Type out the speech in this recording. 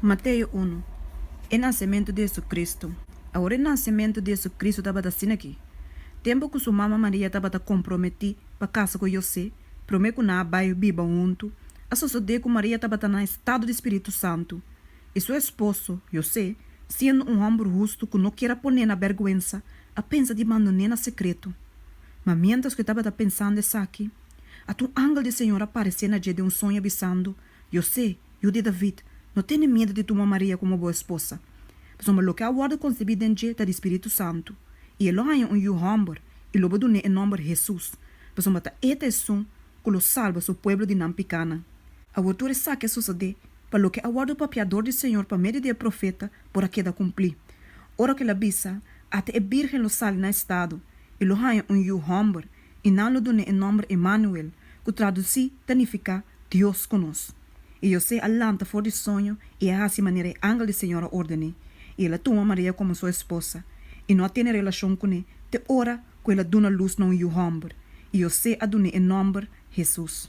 Mateo unu, E nasementu di Hesu-Kristu. Awor e nasementu di Hesu-Kristu tabata asina akí, Tempu ku su mama Maria tabata komprometí pa kasa ku José, promé ku nan a bai biba huntu, a sosodé ku Maria tabata na estado di Spiritu Santu. I su esposo, José, siendo un hòmber hustu ku no kier a pon'é na bèrgwensa, a pensa di bandon'é na sekreto. Ma miéntras ku e tabata pensando esaki, ata un angel di Señor a paresé na dje den un soño bisando, José, yu di David, no tene miedu di tuma Maria komo bo esposa, pasobra loke a wòrdu konsebí den dje ta di Spiritu Santu. I e lo haña un yu hòmber, i lo bo dun'é e nòmber Hesus, pasobra ta e ta esun ku lo salba su pueblo di nan pikánan. Awor tur esaki a sosodé pa loke a wòrdu papiá dor di Señor pa medio di e profeta por a keda kumplí, ora ku el a bisa, Ata e bírgen lo sali na estado, i lo haña un yu hòmber, i nan lo dun'é e nòmber Emanuel, ku tradusí ta nifiká, Dios ku nos. I José a lanta for di soño i a hasi manera e angel di Señor a orden'é, i el a tuma Maria komo su esposa, i no a tene relashon kuné te ora ku el a duna lus na un yu hòmber, i José a dun'é e nòmber Hesus.